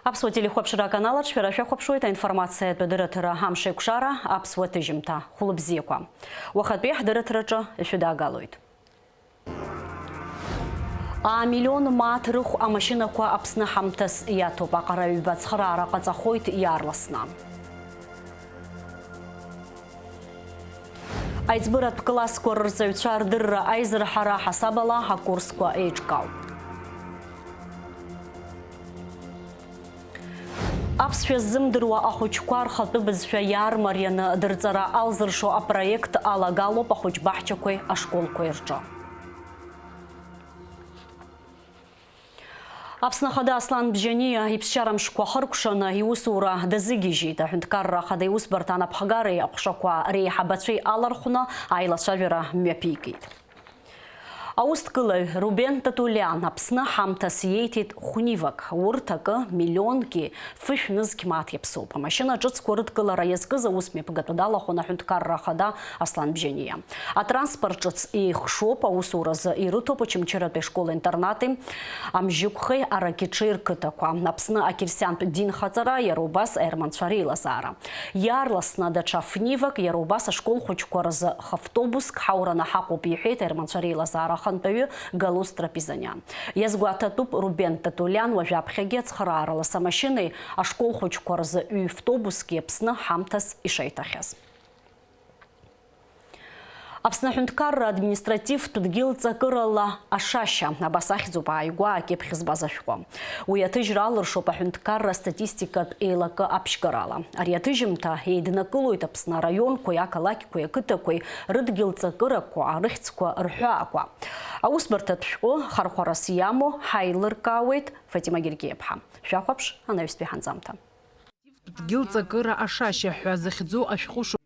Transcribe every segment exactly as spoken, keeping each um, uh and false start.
Аԥсуа телехәаԥшра аканалаҿ шәара шәахәаԥшуеит аинформациатә адырраҭара Амшеикәшара, аԥсуа ҭыжьымҭа. Хәылбзиақәа. Уахатәи ҳдырраҭараҿы ишәыдаагалоит. Амиллион мааҭ рыхә амашьынақәа Аԥсны ҳамҭас иаҭоуп. Аҟара ҩба ацхыраара ҟаҵахоит иаарласны. Аиҵбыратә классқәа рырҵаҩцәа рдырра аизырҳара аҳасабала акурсқәа еиҿкаауп. Аԥсшәа ззымдыруа ахәыҷқәа рхатәы бызшәа иаармарианы дырҵара алзыршо апроект алагалоуп ахәыҷбаҳчақәеи ашколқәеи рҿы. Аԥсны Ахада Аслан Бжьаниа иԥсшьара мшқәа ахыркәшаны иусура дазыгьежьит. Аҳәынҭқарра Ахада иусбарҭа анапхгареи аҟәшақәа реиҳабацәеи алархәны аилацәажәара мҩаԥигеит. Аусҭгылаҩ Рубен Татулиан Аԥсны ҳамҭас иеиҭеит хәнивак. Урҭ акы миллионки фышә нызқь мааҭ иаԥсоуп. Амашьына ҿыцқәа рыдкылара иазкыз аусмҩаԥгатә далахәын аҳәынҭқарра ахада Аслан Бжьаниа. Атранспорт ҿыц еихшоуп, аусуразы ирыҭоуп Очамчыратәи ашкол-интернати, Амжьықәхеи Аракьыҽеи рқыҭақәа, Аԥсны ақьырсиантә динхаҵара, иара убас аерманцәа реилазаара. Иаарласны даҽа фнивак, иара убас ашкол хәыҷқәа рзы хавтобуск ҳаураны ҳаҟоуп, иҳәеит аерманцәа реилазаара ахантәаҩы Галус Трапизаниан. Иазгәаҭатәуп, Рубен Татулиан уажәаԥхьагьы ацхыраарала самашьынеи ашкол хәыҷқәа рзы ҩ-автобуски Аԥсны ҳамҭас ишеиҭахьаз. Аԥсны аҳәынҭқарра административтә дгьыл ҵакырала Ашашьа, абас ахьӡуп ааигәа акьыԥхь збаз ашәҟәы. Уи аҭыжьра алыршоуп аҳәынҭқарра астатистикатә еилакы аԥшьгарала. Ари аҭыжьымҭа еиднакылоит Аԥсны араионқәеи ақалақьқәеи ақыҭақәеи рыдгьыл ҵакырақәа, рыхьӡқәа рҳәаақәа. Аусбарҭатә шәҟәы хархәарас иамоу ҳаилыркаауеит, Фатима Гергиаԥҳа. Шәахәаԥш анаҩстәи ҳанҵамҭа. Дгьыл ҵакыра Ашашьа ҳәа захьӡу ашәҟәы шу-,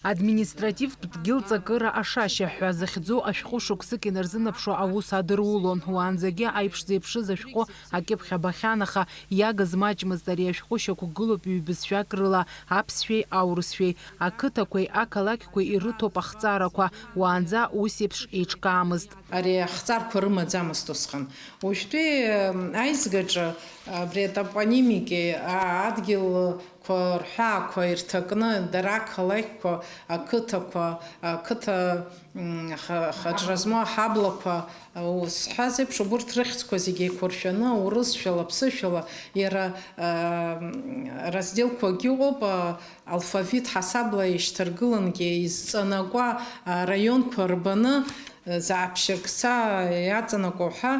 административтә дгьыл ҵакыра Ашашьа ҳәа захьӡу ашәҟәы шықәсык инарзынаԥшуа аус адырулон. Уаанӡагьы аиԥш зеиԥшыз ашәҟәы акьыԥхь абахьан, аха иагыз маҷмызт. Ари ашәҟәы шьақәгылоуп ҩбызшәак рыла, аԥсшәеи аурысшәеи, ақыҭақәеи ақалақьқәеи ирыҭоуп ахҵарақәа, уаанӡа ус еиԥш еиҿкаамызт. Ари ахҵарқәа рымаӡамызт усҟан. Уажәтәи, м, аизгаҿы абри атопонимики, а, адгьылқәа рҳәаақәа ирҭакны, дара ақалақьқәа, ақыҭақәа, ақыҭа, м, ха-, хаҿра змоу аҳаблақәа, а, узҳәаз еиԥш, убырҭ рыхьӡқәа зегьы еиқәыршәаны, урысшәала, ԥсышәала, иара, а, м, разделқәагьы ыҟоуп, а, алфавит ҳасабла ишьҭаргылангьы, изҵанакуа, а, раионқәа рбаны, Зааԥшьыркца иаҵанакуа ҳәа,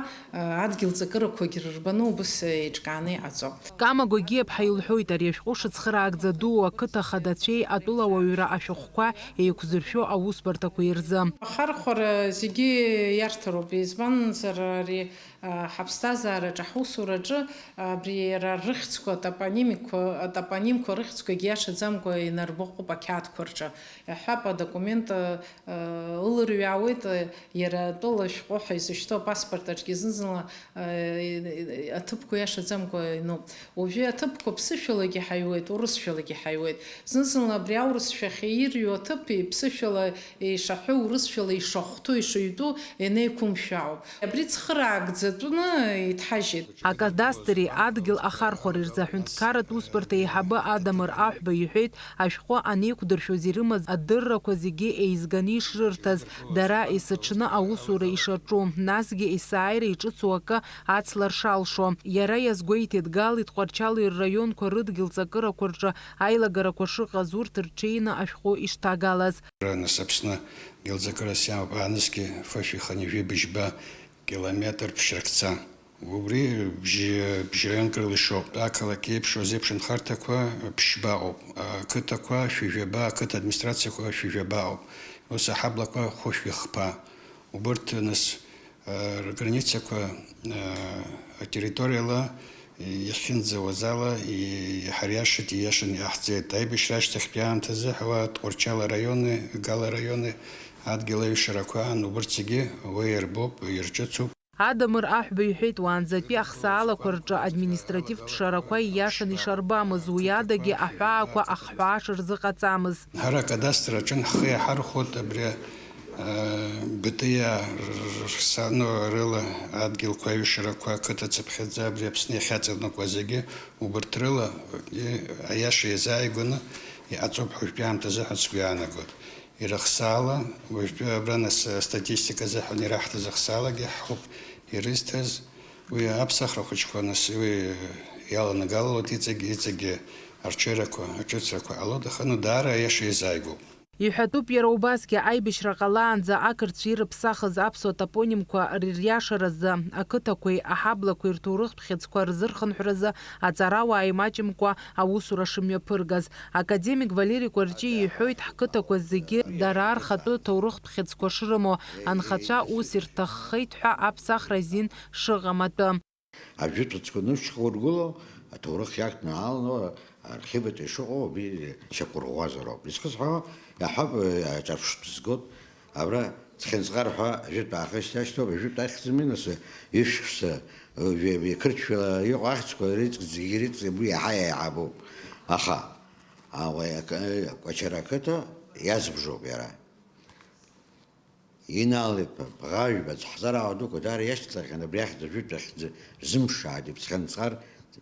адгьыл ҵакырақәагь рырбаны убыс еиҿкааны иҟаҵо. Кама Гогиаԥҳа илҳәоит, ари ашәҟәы шыцхыраагӡа дуу ақыҭа хадацәеи атәылауаҩра ашәҟәқәа еиқәзыршәо аусбарҭақәеи рзы. Ахархәара зегьы иарҭароуп, избанзар ари, а, ҳаԥсҭазаараҿы, ҳусураҿы абри иара рыхьӡқәа, атопонимикқәа, атопонимқәа рыхьӡқәагь иашаӡамкәа инарбаҟоуп ақьаадқәа рҿы. Иаҳҳәап, адокумент, а, ылырҩаауеит, иара атәыла ашәҟәы ҳәа изышьҭоу апаспорт аҿгьы зны-зынла, э, аҭыԥқәа иашаӡамкәа иануп. Уажәы аҭыԥқәа ԥсышәалагьы ҳаиуеит, урысшәалагьы ҳаиуеит. Зны-зынла абри аурысшәахь ирҩуа аҭыԥи ԥсышәала ишаҳәо, урысшәала ишахәҭоу, ишыҩтәу ианеиқәымшәо ауп. Абри цхыраагӡатәны иҭҳажьит. Акадастри адгьыл ахархәареи рзы аҳәынҭқарратә усбарҭа еиҳабы Адамыр Аҳәба иҳәеит, ашәҟәы анеиқәдыршәоз ирымаз адыррақәа зегьы еизганы ишрырҭаз, дара есыҽны аусура ишаҿу, насгьы есааира иҿыцу акы ацлар шалшо. Иара иазгәеиҭеит, Гали Тҟәарчали рраионқәа рыдгьыл ҵакырақәа рҿы аилагарақәа шыҟаз, урҭ рҽеины ашәҟәы ишҭагалаз. Нас Аԥсны дгьыл ҵакырас иамоуп, аанысгьы фышәи хынҩажәи быжьба километр ԥшьракца. Убри бжьы, бжьраионк рыла ишоуп. Ақалақь еиԥшу азеиԥш нхарҭақәа ԥшьба ыҟоуп. Ақыҭақәа шәи жәаба, ақыҭа администрациақәа шәи жәаба ыҟоуп. Ус аҳаблақәа хәышәи хԥа. Убырҭ, нас, рграницақәа, атерриториала иахьынӡауаз ала, иҳариашеит, ииашаны иҟаҳҵеит. Аибашьра ашьҭахьтәи аамҭазы ҳуа Тҟәарчал араиони, Гала араиони адгьыл аҩшарақәа аан, убырҭ зегьы уа иарбоуп, ирҿыцуп. Адамыр Аҳәба иҳәеит, уаанӡатәи ахсаалақәа рҿы административтә шарақәа ииашаны ишарбамыз, уи адагьы аҳәаақәа ахҳәаа шырзыҟаҵамыз. Ҳара акадастр аҿы ҳхы иаҳархәоит абри Бытиа, Рсано рыла адгьылқәа аҩшарақәа, ақыҭа цыԥхьаӡа абри Аԥсны иахьаҵанакуа зегьы, убарҭ рыла, аиаша иазааигәаны иҟаҵоуп ҳәа уажәтәи аамҭазы ҳәа сгәы иаанагоит. Ирыхсаала, уажәтәи абра нас астатистика азыҳәан ираҳҭаз ахсаалагьы ҳхәып ирызҭаз, уи аԥсахра хәыҷқәа нас уи иаланагалалоит, иҵегь, иҵегьы арҽеирақәа, аҿыцрақәа ҟалоит, аха, ну, даара аиаша иазааигәоуп. Иҳәатәуп иара убасгьы, аибашьра ҟалаанӡа ақырҭцәа ирыԥсахыз аԥсуа топонимқәа ририашаразы, ақыҭақәеи аҳаблақәеи рҭоурыхтә хьыӡқәа рзырхынҳәразы аҵарауаа имаҷымкәа аусура шымҩаԥыргаз. Академик Валери Кәарҷиа иҳәоит, ҳқыҭақәа зегьы дара рхатәы ҭоурыхтә хьыӡқәа шрымоу, анхацәа ус ирҭаххеит ҳәа аԥсахра азин шыҟам атәы. Ажәытәыцқәа нышьхургыло, аҭоурых иақәнааланы архиваҿы ишыҟоу абри шьақәырӷәӷәазароуп. Изхысҳәаауа, иаҳҳәап, аҿырԥштә згоит, абра Цхинҵҟар ҳәа ажәытә аахыс иашьҭоуп, ажәытә ахьӡ-ами, нас, ҩышықәса, ҩ-, ҩ-, қырҭшәала иҟоу ахьӡқәа рыҵк зегьы рыҵк уи иаҳа еиҳабуп. Аха, ауаҩ акы-, Кәачара ақыҭа иазбжоуп иара. Инал-иԥа Бӷажәба, ацәҳҵараа дуқәа даара иашьҭахьан абри ахьӡ, ажәытә ахьӡ рзымԥшааит, иԥсхьанҵар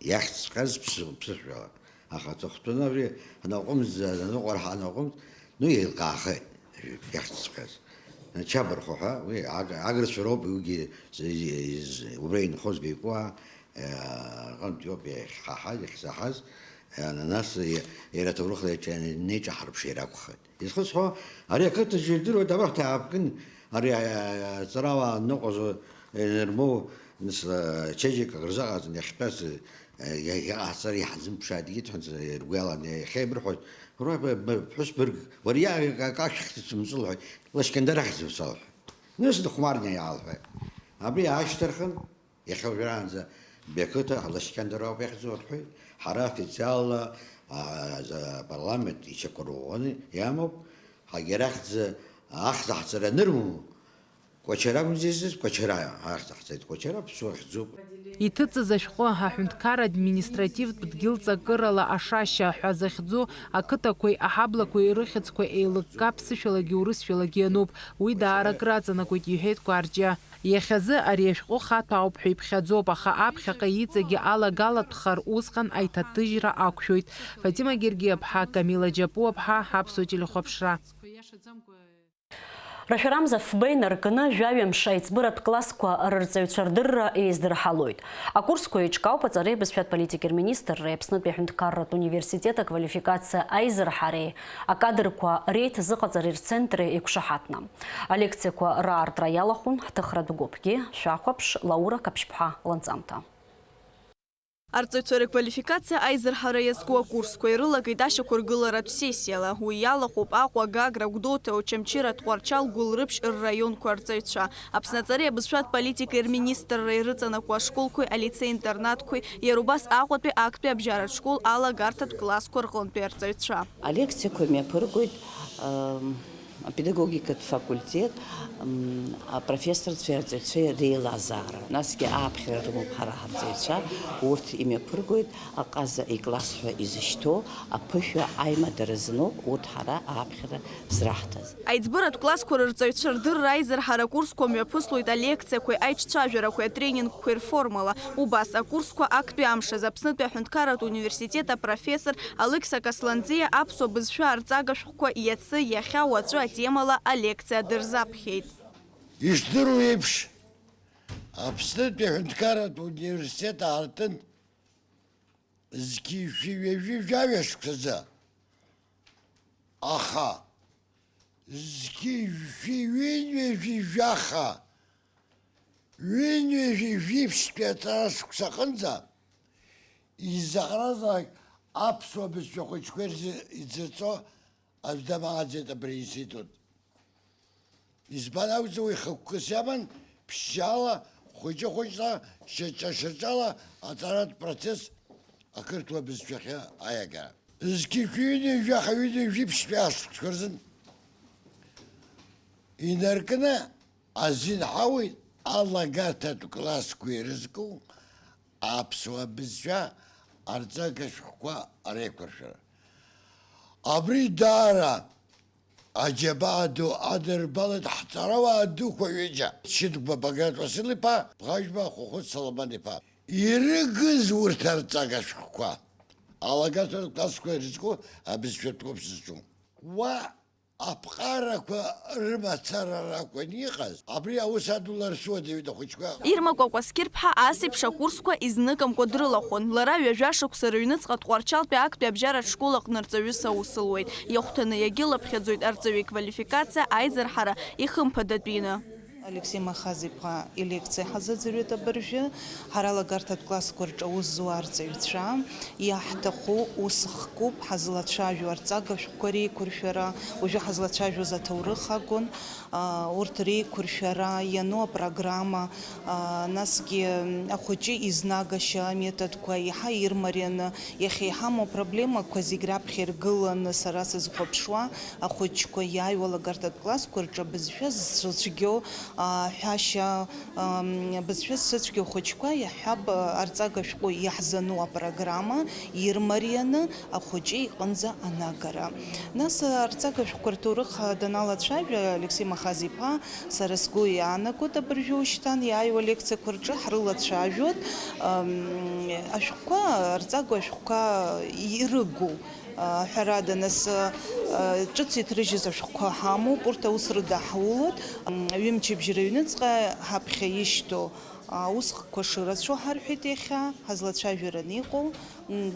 иахьӡҵәҟьаз ԥсы-, ԥсышәала. Аха аҵыхәтәаны абри анаҟәымҵ, аныҟәара ҳанаҟәымҵ, ну, еилкаахеит, ажәытә иахьӡҵәҟьаз. Чабархо ҳәа, уи аг-, агырцәа роуп, уигьы з-, з-, з-, убра инхозгьы икуа, Аҟынтә иоуп иахьҳаҳаз, иахьсаҳаз, нас иара аҭоурыхла иаҿа-, инеиҿаҳарԥшыр акәхеит. Изхысҳәо, ари ақыҭаҿы ирдыруеит, абарҭ ааԥкын, ари аҵарауаа ныҟәазо инырмоу, нас, ачеиџьыкак рзыҟаҵан иахьтәаз, иа-, иҟаҳҵар иҳазымԥшааит, егьит ҳәа ргәы иалан, иахьеибырҳәоз, уара б-, б-, ԥҳәыс бырг, уара иа-, акы ашәхьӡ сымҵылҳәеит, Лашькьандар ахьӡ уцалҳәа. Нас дыхәмарны иаалҳәеит. Абри аашьҭырхын, Иахьа уажәраанӡа Беқыҭа Лашькьандар ауп иахьӡу рҳәеит. Ҳара официалла, а, за-, апарламент ичақәырӷәӷәаны иамоуп. Ҳагьарахьӡа ахьӡ ҳҵара анырмоу, Кәачара акәымзи изыз, Кәачара ахьӡ ҳҵеит. Кәачара аԥсуа хьӡуп. Иҭыҵыз ашәҟәы, аҳәынҭқар административтә дгьыл ҵакырала Ашашьа ҳәа захьӡу, ақыҭақәеи аҳаблақәеи рыхьӡқәа еилыкка ԥсышәалагьы урысшәалагьы иануп. Уи даара акраҵанакуеит, иҳәеит Кәарҷиа. Иахьазы ари ашәҟәы хаҭәаауп ҳәа иԥхьаӡоуп, аха аԥхьаҟа иҵегьы алагалатәхар, усҟан аиҭаҭыжьра ақәшәоит. Фатима Гергиаԥҳа, Камила Џьапуаԥҳа, Аԥсуа телехәаԥшра. Рашәарамза фба инаркны, жәаҩа мшы аиҵбыратә классқәа рырҵаҩцәа рдырра еиздырҳалоит. Акурсқәа еиҿкаауп аҵареи абызшәатә политики рминистрреи Аԥснытәи аҳәынҭқарратә университет аквалификациа аизырҳареи акадрқәа реиҭазыҟаҵареи рцентри еиқәшаҳаҭны. Алекциақәа раартра иалахәын ҳҭыхратә гәыԥгьы, шәахәаԥш, Лаура Қаԥшьԥҳа ланҵамҭа. Арҵаҩцәа реквалификациа аизырҳара иазку акурсқәа ирылагеит ашьақәыргыларатә сессиала. Уи иалахәуп Аҟәа, Гагра, Гәдоуҭа, Очамчыра, Тҟәарчал, Гәылрыԥшь рраионқәа арҵаҩцәа. Аԥсны аҵареи абызшәатә политикеи рминистрра ирыҵанакуа ашколқәеи алицеи-интернатқәеи, иара убас Аҟәатәи актәи абжьаратә школ алагарҭатә классқәа рҟынтәи арҵаҩцәа. Алекциақәа мҩаԥыргоит, ам, апедагогикатә факультет, м, апрофессорцәеи арҵаҩцәеи реилазаара. Насгьы ааԥхьара рымоуп ҳара ҳарҵаҩцәа, урҭ имҩаԥыргоит аҟаза икласс ҳәа изышьҭоу аԥышәа аимадара азыноуп урҭ ҳара ааԥхьара зраҳҭаз. Аиҵбыратә классқәа рырҵаҩцәа рдырра аизырҳара акурсқәа мҩаԥыслоит алекциақәеи аиҿцәажәарақәеи атренингқәеи рформала. Убас акурсқәа актәи амш азы Аԥснытәи аҳәынҭқарратә университет апрофессор Алықьса Касланӡиа аԥсуа бызшәа арҵага шәҟәқәа иацы, иахьа, уаҵәы атемала алекциа дырзаԥхьеит. Ишдыру еиԥш, Аԥснытәи аҳәынҭқарратә университет аартын зқьи жәшәи ҩажәи жәаҩа шықәсазы. Аха зқьи жәшәи ҩынҩажәи жәаха, ҩынҩажәи жәиԥшьтәи аҵара шықәсаҟынӡа изаҟаразаалак аԥсуа бызшәа хәыҷқәа ирзы-, идзырҵо аӡә дамааӡеит абри аинститут. Избан акәзар, уи хықәкыс иаман ԥшьшьала, хәыҷы-хәыҷла, шьаҿа-шьаҿала аҵаратә процесс ақырҭуа бызшәахьы аиагара. Зқьи жәшәи ҩынҩажәи жәаха, ҩынҩажәи ԥшьтәи ашықәсқәа рзын инаркны азин ҳауит алагарҭатә классқәа ирызку аԥсуа бызшәа арҵага шәҟәқәа реиқәыршәара. Абри даара Аџьабаа ду адырбалеит ҳҵарауаа дуқәа ҩыџьа, Шьынқәба Баграт Уасил-иԥа, Бӷажәба Хәыхәыт Соломон-иԥа. Ирыгыз урҭ арҵага шәҟәқәа, алагарҭатә классқәа ирызку абызшәатә гәыԥ зҿу. Уа аԥҟарақәа рымацара ракәын иҟаз, абри аус адулара суадаҩын ахәыҷқәа. Ирма Кәакәасқьырԥҳа ас еиԥш акурсқәа изныкымкәа дрылахәын. Лара ҩажәа шықәса рыҩныҵҟа Тҟәарчалтәи актәи абжьаратә школ аҟны рҵаҩыс аус луеит. Иахәҭаны иагьылаԥхьаӡоит арҵаҩы иквалификациа аизырҳара ихымԥадатәины. Алексеи Махаз-иԥа илекциа ҳазыӡырҩуеит абыржәы. Ҳара алагарҭатә классқәа рҿы аус зуа арҵаҩцәа иаҳҭаху ус хкуп, ҳазлацәажәо арҵага шәҟәқәа реиқәыршәара, уажәы ҳазлацәажәоз аҭоурых акәын, а, урҭ реиқәыршәара, иану апрограмма, а, насгьы ахәыҷы изнагашьа аметодқәа иаҳа ирмарианы, иахьа иҳамоу апроблемақәа зегь раԥхьа иргыланы сара сызхәаԥшуа, ахәыҷқәа иааиуа алагарҭатә классқәа рҿы абызшәа зцәгьоу, а, ҳәашьа, ам, абызшәа зцәгьоу ахәыҷқәа иаҳҳәап, а, арҵага шәҟәы иаҳзану апрограмма ирмарианы ахәыҷы иҟынӡа анагара. Нас, а, арҵага шәҟәқәа рҭоурых, а, даналацәажәа Алексеи Махаз-иԥа, сара сгәы иаанагоит абыржәы-ушьҭан иааиуа лекциақәа рҿы ҳрылацәажәоит, ам, ашәҟәқәа, арҵага ашәҟәқәа ирыгу. Ҳәарада, нас, ҿыц иҭрыжьыз ашәҟәқәа ҳамоуп, урҭ аус рыдаҳулоит. Ҩымчыбжь рыҩныҵҟа ҳаԥхьа ишьҭоу аусхкқәа шырацәоу ҳарҳәеит иахьа, ҳазлацәажәараны иҟоу.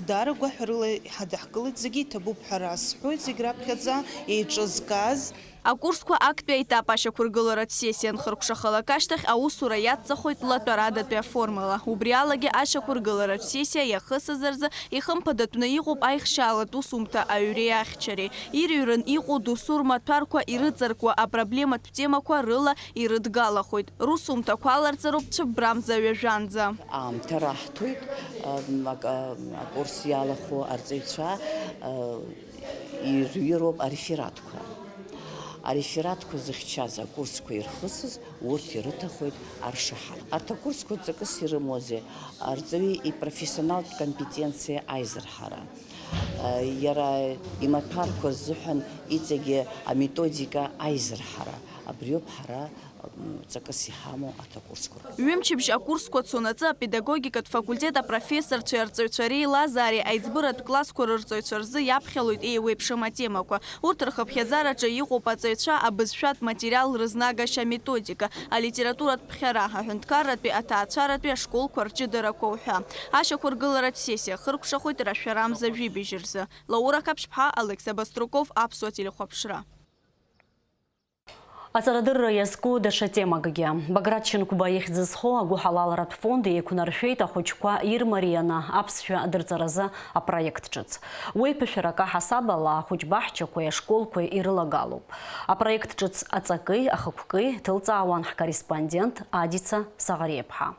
Даара гәаҳәарыла ҳадаҳкылеит, зегьы иҭабуп ҳәа расҳәоит, зегь раԥхьаӡа еиҿызкааз. Акурсқәа актәи аетап ашьақәыргыларатә сессиа анхыркәшахалак ашьҭахь, аусура иадҵахоит латәарадатәи аформала. Убри алагьы ашьақәыргыларатә сессиа иахысыз рзы ихымԥадатәны иҟоуп аихшьаалатә усумҭа аҩреи ахьчареи. Ирыҩран иҟоу досу рмаҭәарқәа ирыҵаркуа апроблематә темақәа рыла ирыдгалахоит. Русумҭақәа аларҵароуп цәыббрамза ҩажәанӡа. Аамҭа раҳҭоит, ам, ак-, а, акурс иалахәу арҵаҩцәа, а, ирҩыроуп арефератқәа. Арефератқәа зыхьчаз акурсқәа ирхысыз урҭ ирыҭахоит аршаҳаҭ. Арҭ акурсқәа ҵакыс ирымоузеи? Арҵаҩы ипрофессионалтә компетенциа аизырҳара, а, иара имаҭәарқәа рзыҳәан иҵегьы аметодика аизырҳара, абриоуп ҳара ҵакыс иҳамоу арҭ акурсқәа рҟны. Ҩымчыбжь акурсқәа цонаҵы апедагогикатә факультет апрофессорцәеи арҵаҩцәа реилазаареи аиҵбыратә классқәа рырҵаҩцәа рзы иаԥхьалоит еиуеиԥшым атемақәа. Урҭ рхыԥхьаӡараҿы иҟоуп аҵаҩцәа абызшәатә материал рызнагашьа аметодика, алитературатә ԥхьара, аҳәынҭқарратәи, аҭаацәаратәи ашколқәа рҷыдарақәа уҳәа. Ашьақәыргыларатә сессиа хыркәшахоит рашәарамза жәибжь рзы. Лаура Қаԥшьԥҳа, Алексей Баструков, Аԥсуа телехәаԥшра. Аҵарадырра иазку даҽа темакгьы. Баграт Шьынқәба ихьӡ зху агәыҳалалратә фонд еиқәнаршәеит ахәыҷқәа ирмарианы аԥсшәа адырҵаразы апроект ҿыц. Уи ԥышәарак аҳасабала ахәыҷ баҳчақәеи ашколқәеи ирылагалоуп. Апроект ҿыц аҵаки ахықәки ҭылҵаауан ҳкорреспондент Адица Саӷариаԥҳа.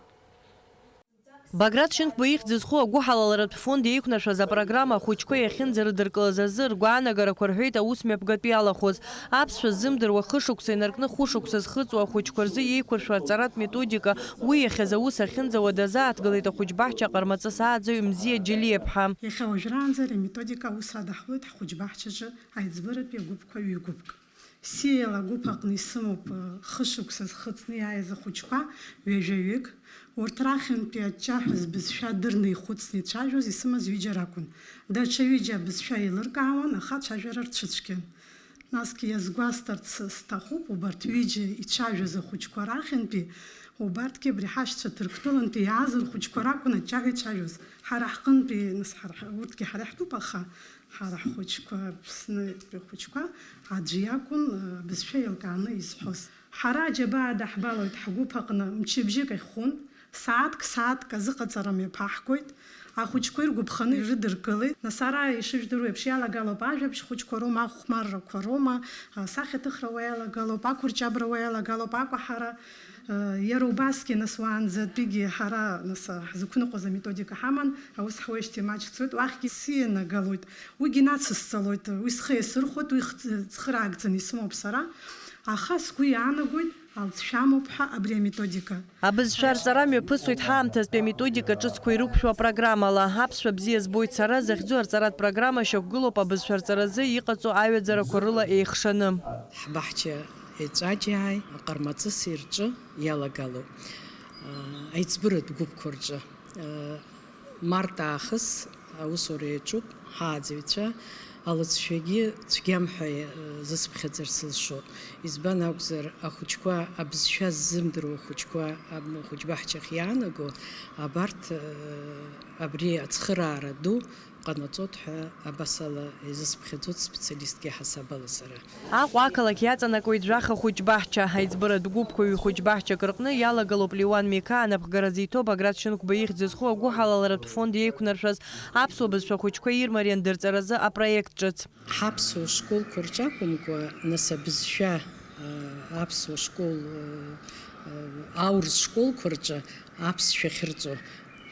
Баграт Шьынқәба ихьӡ зху агәыҳалалратә фонд еиқәнаршәаз апрограмма ахәыҷқәа иахьынӡарыдыркылаз азы ргәаанагарақәа рҳәеит аус мҩаԥгатәы иалахәыз. Аԥсшәа ззымдыруа хышықәса инаркны хәышықәса зхыҵуа ахәыҷқәа рзы еиқәыршәо аҵаратә методика уи иахьаз аус ахьынӡауа дазааҭгылеит ахәыҷбаҳча аҟармаҵыс ааӡаҩ Мзиа Џьелиаԥҳа. Иахьа уажәраанӡа ари аметодика аус адаҳулоит ҳхәыҷбаҳчаҿы аиҵбыратәи агәыԥқәа ҩы-гәыԥк. Сиела агәыԥ аҟны исымоуп, э, хышықәса зхыҵны иааиз ахәыҷқәа ҩажәаҩык. Урҭ рахьынтәи аҷҷаҳәа збызшәа дырны ихәыцны ицәажәоз исымаз ҩыџьа ракәын. Даҽа ҩыџьа абызшәа еилыркаауан, аха ацәажәара рцәыцәгьан. Насгьы иазгәасҭарц сҭахуп, убарҭ ҩыџьа ицәажәоз ахәыҷқәа рахьынтәи, убарҭгьы абри ҳашьцәа Ҭырқәтәылантәи иааз рхәыҷқәа ракәын аҷҷаҳәа ицәажәоз. Ҳара ҳҟынтәи, нас, ҳара, урҭгьы ҳара иаҳтәуп, аха ҳара ҳхәыҷқәа, Аԥснытәи ахәыҷқәа аӡәы иакәын, э, абызшәа еилкааны изҳәоз. Ҳара аџьабаа даҳбалоит ҳгәыԥ аҟны, мчыбжьык ахьхәын, сааҭк, сааҭк азыҟаҵара мҩаԥаҳгоит. Ахәыҷқәа иргәаԥханы ирыдыркылеит. Нас ара, ишыжәдыруа еиԥш, иалагалоуп ажәабжь хәыҷқәа роума, ахәмаррақәа роума, асахьаҭыхра уа иалагалоуп, ақәырҷабра уа иалагалоуп, акәаҳара. Иара убасгьы, нас, уаанӡатәигьы ҳара, нас, ҳзықәныҟәаз аметодика ҳаман, аус ҳуеижьҭеи маҷк цоит, уахьгьы сианагалоит, уигьы нацысҵалоит, уи схы иасырхәоит, уи хц-, ҵхы раагӡаны исымоуп сара, аха сгәы иаанагоит, Алҵшәа амоуп ҳәа абри аметодика. Абызшәа арҵара мҩаԥысуеит ҳаамҭазтәи аметодика ҿыцқәа ирықәшәо апрограммала. Аԥсшәа бзиа збоит сара захьӡу арҵаратә программа шьақәгылоуп абызшәа арҵаразы иҟаҵоу аҩаӡарақәа рыла еихшаны. Ҳбаҳча еҵәаџьааи аҟармаҵыси рҿы иалагалоуп, аа, аиҵбыратә гәыԥқәа рҿы. Март аахыс аусура иаҿуп, ҳааӡаҩцәа алыҵшәагьы цәгьам ҳәа, э, зысԥхьаӡар сылшоит. Избан акәзар, ахәыҷқәа, абызшәа ззымдыруа ахәыҷқәа, аб-, ахәыҷбаҳчахь иаанаго, абарҭ, э, абри ацхыраара ду ҟанаҵоит ҳәа абасала изысԥхьаӡоит специалистк иаҳасабала сара. Аҟәа ақалақь иаҵанакуеит жәаха хәыҷбаҳча. Аиҵбыратә гәыԥқәа ҩ-хәыҷбаҳчак рҟны иалагалоуп Леуан Миқаа анапхгара зиҭо Баграт Шьынқәба ихьӡ зху агәыҳалалратә фонд иеиқәнаршәаз аԥсуа бызшәа ахәыҷқәа ирмариан дырҵаразы апроект ҿыц. Ҳаԥсуа школқәа рҿы акәымкәа, нас абызшәа, а, аԥсуа школ, а, а, аурыс школқәа рҿы аԥсшәа ахьырҵо.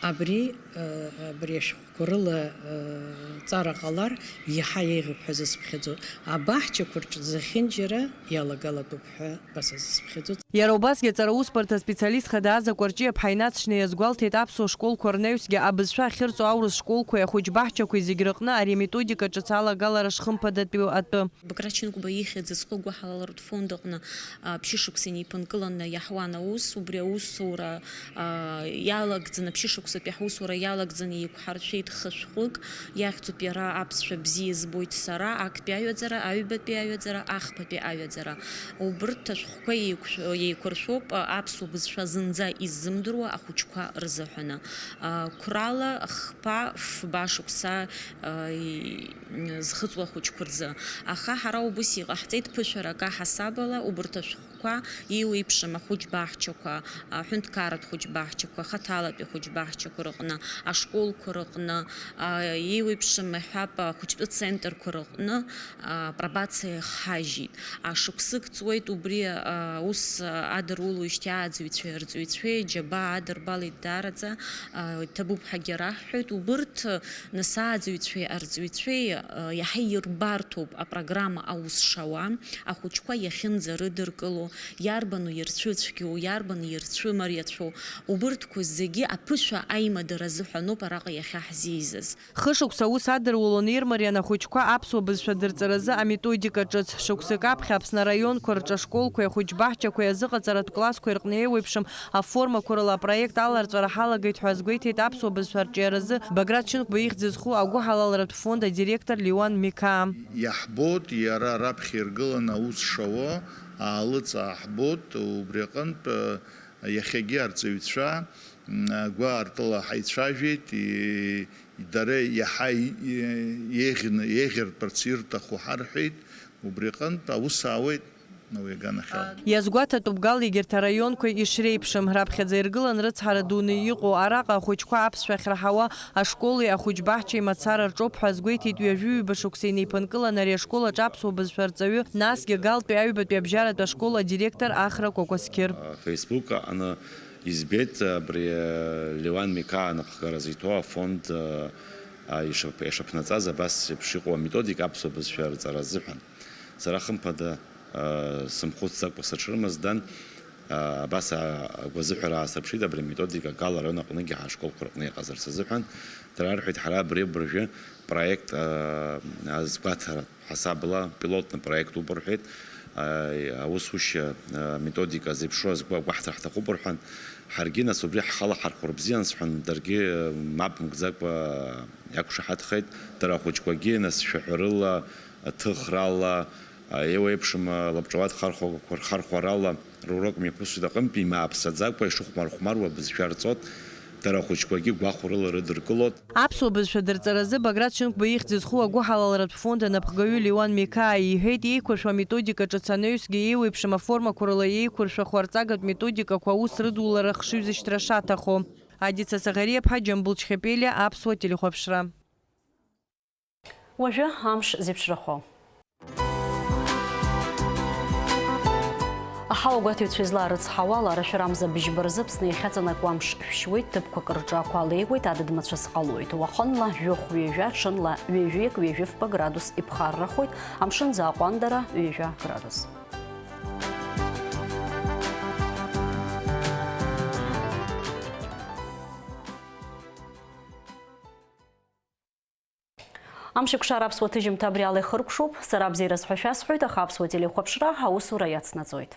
Абри, а, абри ашәҟәқәа рыла, а, ҵара ҟалар, иаҳа еиӷьуп ҳәа зысԥхьаӡо. Абаҳчақәа рҿы зехьынџьара иалагалатәуп ҳәа ба сазысԥхьаӡо. Иара убасгьы аҵара усбарҭа специалист хада Аза Кәарҷиаԥҳа инаҵшьны иазгәалҭеит аԥсуа школқәа рнаҩсгьы абызшәа ахьырҵо аурыс школқәеи ахәыҷбаҳчақәеи зегь рыҟны ари аметодика ҿыц алагалара шхымԥадатәу атәы. Баграт Шьынқәба ихьӡ зху агәыҳалалратә фонд аҟны, а, ԥшьышықәса инеиԥынкыланы иаҳуан аус, убри аусура, а, иалагӡаны, ԥшьышықәсатәи ҳусура иалагӡаны еиқәҳаршәеит хы шәҟәык, иахьӡуп иара Аԥсшәа бзиа збоит сара, актәи аҩаӡара, аҩбатәи аҩаӡара, ахԥатәи аҩаӡара. Убырҭ ашәҟәқәа еиқәшә-, еиқәыршәоуп, а, аԥсуа бызшәа зынӡа иззымдыруа ахәыҷқәа рзыҳәаны. А, қәрала хԥа, фба шықәса, а, и-, зхыҵуа ахәыҷқәа рзы. Аха ҳара убыс иҟаҳҵеит ԥышәарак аҳасабала, убырҭ ашәҟәқәа еиуеиԥшым ахәыҷбаҳчақәа, аҳәынҭқарратә хәыҷбаҳчақәа, ахаҭалатәи ахәыҷбаҳчақәа рыҟны, ашколқәа рыҟны, а, еиуеиԥшым, иҳәап, ахәыҷтәы центрқәа рыҟны, а, апробациа иахҳажьит. А, шықәсык ҵуеит убри, а, аус, а, адырулоижьҭеи ааӡаҩцәеи арҵаҩцәеи аџьабаа адырбалеит даараӡа, а, иҭабуп ҳәагьы раҳҳәоит. Убырҭ, а, нас ааӡаҩцәеи арҵаҩцәеи, а, иаҳа ирбарҭоуп апрограмма аус шауа, ахәыҷқәа иахьынӡарыдыркыло, иарбану ирцәыцәгьоу, иарбану ирцәымариацәоу, убырҭқәа зегьы аԥышәа аимадара азыҳәаноуп араҟа иахьаҳзеизаз. Хышықәса аус адырулон ирмариан ахәыҷқәа аԥсуа бызшәа дырҵаразы аметодика ҿыц. Шықәсык аԥхьа Аԥсны араионқәа рҿы ашколқәеи ахәыҷбаҳчақәеи азыҟаҵаратә классқәеи рҟны еиуеиԥшым аформақәа рыла апроект аларҵәара ҳалагеит ҳәа азгәеиҭеит аԥсуа бызшәа арҿиаразы Баграт Шьынқәба ихьӡ зху агәыҳалалратә фонд адиректор Леуан Миқаа. Иаҳбоит иара раԥхьа иргыланы аус шауа, аалыҵ ааҳбоит, убри аҟынтә, э, иахьагьы арҵаҩцәа, м, гәаартыла ҳаицәажәеит, и-, дара иаҳа и-, еиӷьны, еиӷьыртәырц ирҭаху ҳарҳәеит, убри аҟынтә аус аауеит уи аганахьала. Иазгәаҭатәуп Гал егьырҭ араионқәа ишреиԥшым, раԥхьаӡа иргылан рыцҳара дуны иҟоу араҟа ахәыҷқәа аԥсшәа ахьраҳауа ашколи ахәыҷбаҳчеи мацара рҿоуп ҳәа азгәеиҭеит ҩажәи ҩба шықәса инеиԥынкыланы ари ашкол аҿы аԥсуа бызшәа арҵаҩы, насгьы Галтәи аҩбатәи абжьаратә ашкол адиректор Ахра Кәакәасқьыр. Facebook аҟны избеит абри, э, Леуан Миқаа анапхгара зиҭо афонд, э, а, ишап-, ишаԥнаҵаз абас еиԥш иҟоу аметодика аԥсуа бызшәа арҵара азыҳәан. Сара хымԥада, а, сымхәыцӡакәа саҽырмаздан, а, абас, а, агәазыҳәара аасырԥшит абри аметодика Гал араион аҟныгьы ҳашколқәа рҟны иҟазарц азыҳәан. Дара рҳәеит, ҳара абри абыржәы проект, а, азгәаҭара ҳасабла пилотный проект ауп рҳәеит. А, аусушьа, а, методика зеиԥшроу азгәа-, агәаҳҭар ҳҭахуп рҳәан, ҳаргьы нас убри ҳхала ҳархәар бзиан сҳәан, даргьы, а, мап мкӡакәа иақәшаҳаҭхеит. Дара ахәыҷқәагьы нас шәаҳәарыла, ҭыхрала, а, еиуеиԥшым, а, лабҿауатә хархәақәа рхархәарала рурок мҩаԥысуеит аҟынтә, имааԥсаӡакәа ишыхәмархәмаруа абызшәа рҵот, дара ахәыҷқәагьы гәахәарыла рыдыркылоит. Аԥсуа бызшәа дырҵаразы Баграт Шьынқәба ихьӡ зху агәыҳалалратә фонд анапхгаҩы Леуан Миқаа иҳәеит, еиқәыршәо аметодикаҿы цанаҩсгьы еиуеиԥшым аформақәа рыла еиқәыршәахо арҵагатә методикақәа аус рыдулара хшыҩзышьҭра шаҭаху. Адица Саӷариаԥҳа, Џьамбул Чхепелиа, Аԥсуа телехәаԥшра. Уажәы амш зеиԥшрахо. Аҳауагәаҭаҩцәа излаарыцҳауала, арашәарамза быжьба рзы Аԥсны иахьаҵанакуа амш шәшьуеит, ҭыԥқәак рҿы ақәа леиуеит, адыд-мацәыс ҟалоит. Уахынла жәохә-ҩажәа, ҽынла ҩажәиак-ҩажәифба градус иԥхаррахоит, амшын аӡы аҟәандара ҩажәа градус. Амшеикәшара аԥсуа ҭыжьымҭа абри ала ихыркәшоуп. Сара абзиараз ҳәа шәасҳәоит, аха аԥсуа телехәаԥшра аусура иацнаҵоит.